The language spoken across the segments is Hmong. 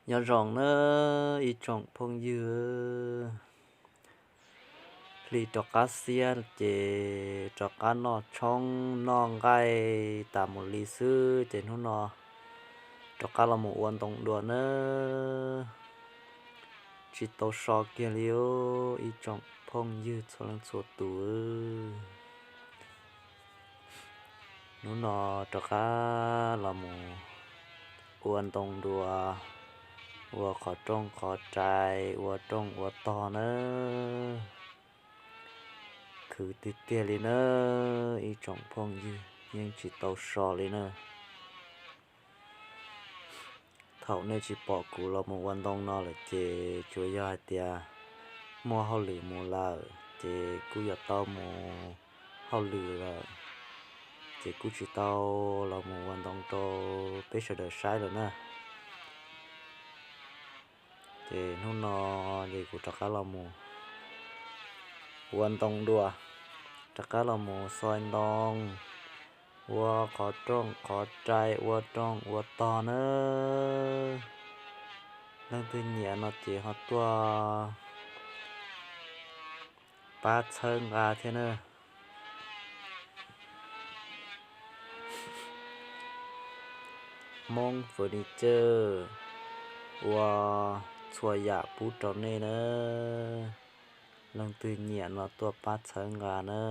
Nyob zoo nawb ib tsoom phooj ywg, hli rov qab xiab ces rov qab noj tshoob noj nqaij tas mus li xwb ces hnub no rov qab los mus ua ntoo dua nawb. Tsis tau so kiag li ib tsoom phooj ywg txhua leej txhua tus. Hnub no rov qab los mus ua ntoo dua, ua qhov rooj qhov rai, ua rooj ua tog nawb. Khwv tiag tiag li nawb ib tsoom phooj ywg, yeej tsis tau so li na. Thaum nej tsis pom kuv los mus ua ntoo no lawm ces tsuas yog hais tias muaj hauj lwm mus lawm ces kuj yuav tau mus hauj lwm lawm, ces kuj tsis tau los mus ua ntoo rau peb sawv daws saib lawm na. Ces hnub no ces kuv rov qab los mus ua ntoo dua, rov qab los mus xoi ntoo, ua qhov rooj qhov rai, ua rooj ua tog nawb. Leej twg nyiam no ces ho tuaj pab txhawb nqa thiab na. Hmoob Furniture ua txhua yam pub rau nej na. Leej twg nyiam no tuaj pab txhawb nqa na.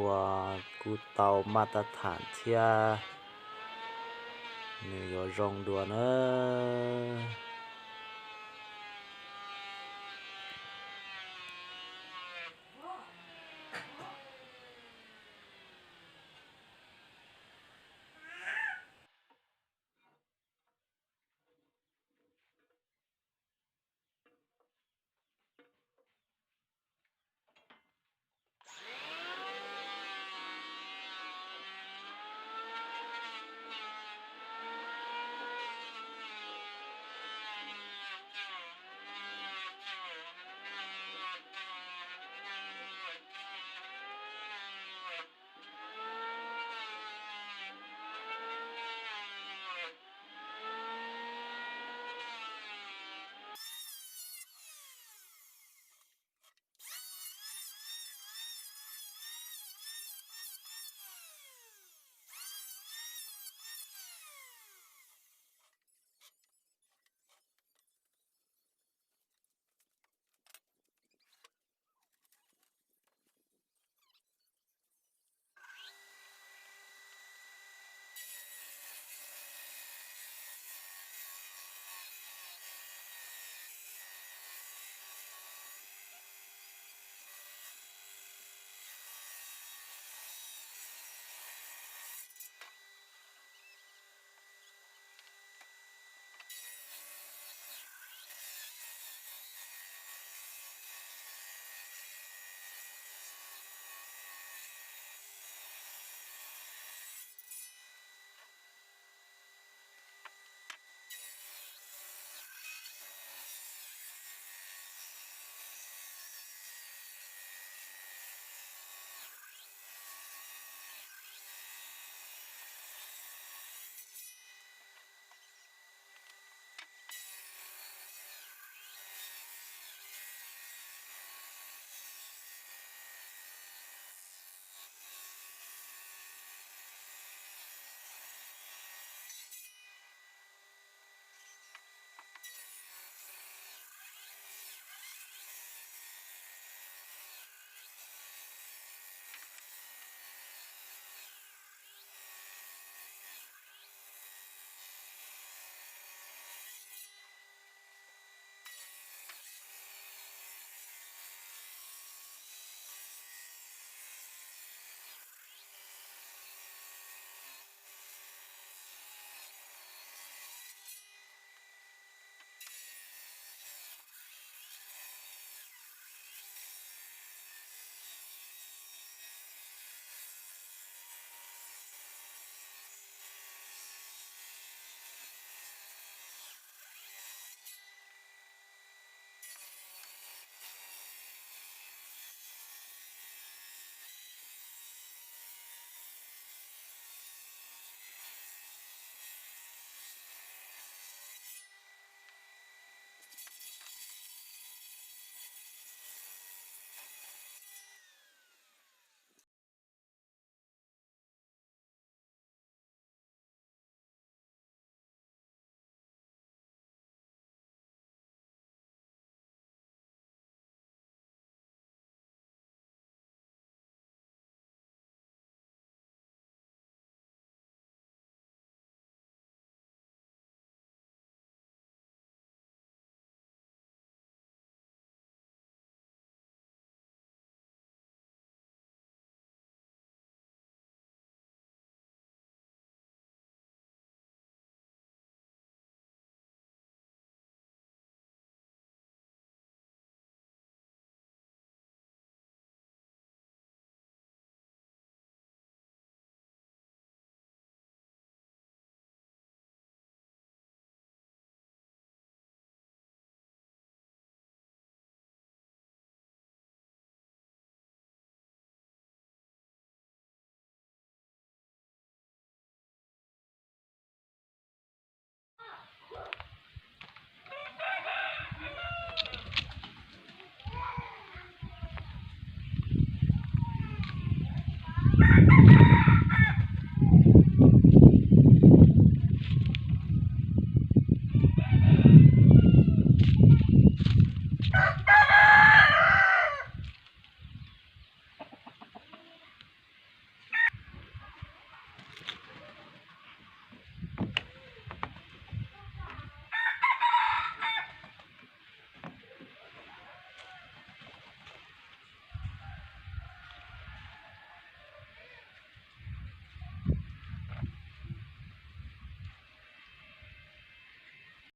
Ua kuj tau maj tab tham thiab, nws yuav zoo dua nawb.